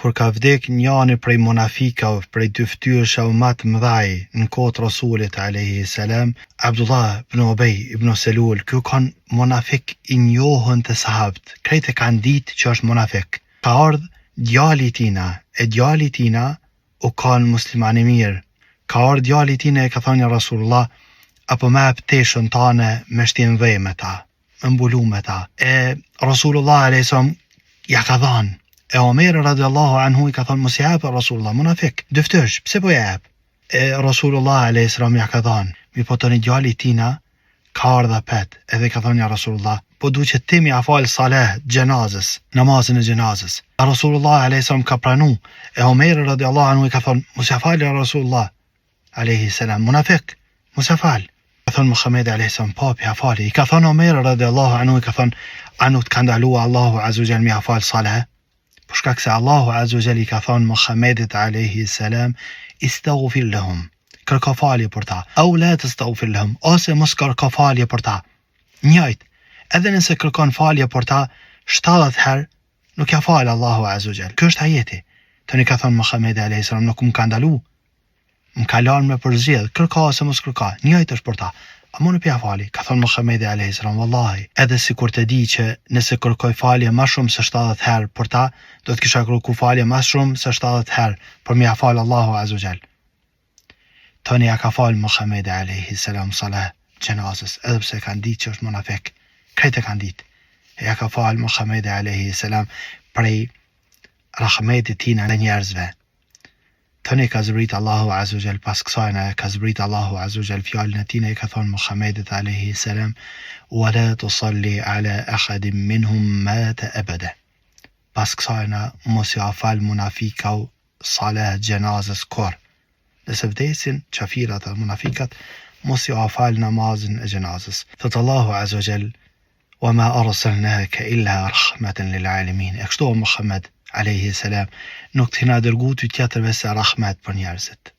Kur ka vdek njani prej munafikave, prej dyftyrëshave ma të mëdhaj në kohë të Rasulit alejhi selam, Abdullah ibn Ubej ibn Selul, ky u kon munafik i njohun te sahabët, krejt e kanë ditë që është munafik. Ka ardh djali i tina, e djali i tina u kon musliman i mirë. Ka ardh djali i tina e ka thonë ja Rasulullah, a po ma jep teshën tane me shti n'dhe me ta. me mbulu me ta. E Rasulullah a.s. ja ka dhanë. E Omer radiallahu anhu i ka thonë, mos ja jep Rasulullah, munafik, dyftyrsh, pse po ja jep? E Rasulullah a.s. ja ka dhanë. Mirëpo tani djali i tina, ka ardhë apet, edhe ka thonë ja Rasulullah, po du që ti m'ja falë salah xhenazës, namazin e xhenazës. E Rasulullah a.s. ka pranu, e Omer radiallahu anhu i ka thonë, mos ja falë ja Rasulullah, Alejhi selam, munafik, mos ja fal. Ka thonë Muhamedi alejhi selam, po, p'ja fali. I ka thonë Omer radiallahu anhu, i ka thonë, a nuk të ka ndalu Allahu azza wa jall me ja fal salah? Për shkak se Allahu azza wa jall i ka thonë Muhamedit alejhi selam, istaghfir lahum. Kërko falje për ta. Au la tastaghfir lahum, ose mos kërko falje për ta. Njëjtë, edhe nëse kërkon falje për ta 70 herë, nuk ja fal Allahu azza wa jall. Ky është ajeti. Tani ka thonë Muhamedi alejhi selam, nuk më ka ndalu Më ka lanë me përzgjedh, kërko ose mos kërko, njëjtë është për ta. Ama unë p'ja fali, ka thënë Muhamedi alejhi selam, vallahi, edhe sikur të di që nëse kërkoj falje ma shumë se 70 herë për ta, do të kisha kërku falje ma shumë se 70 herë për me ja fal Allahu azza wa jall. Tani ja ka fal Muhamedi alejhi selam salah xhenazës, edhe pse e kanë ditë që është munafik. Krejt e kanë ditë. E ja ka fal Muhamedi alejhi selam prej rahmetit tina ndaj njerëzve. Tani ka zbrit Allahu azza wa jall pas kësajna e ka zbrit Allahu azza wa jall fjalën e tina i ka thonë Muhammedit alejhi selam wa la tusalli ala ahadin minhum mata abada pas kësajna mos ja fal munafikau salah xhenazës kurr nëse vdesin qafirat dhe munafikat mos ja fal namazin e xhenazës thot Allahu azza wa jall Wa ma arsalnaka illa rahmatan lil alamin. E kështu o Muhammed alejhi selam, nuk të kena dërgu ty tjetër veçse rahmet për njerëzit.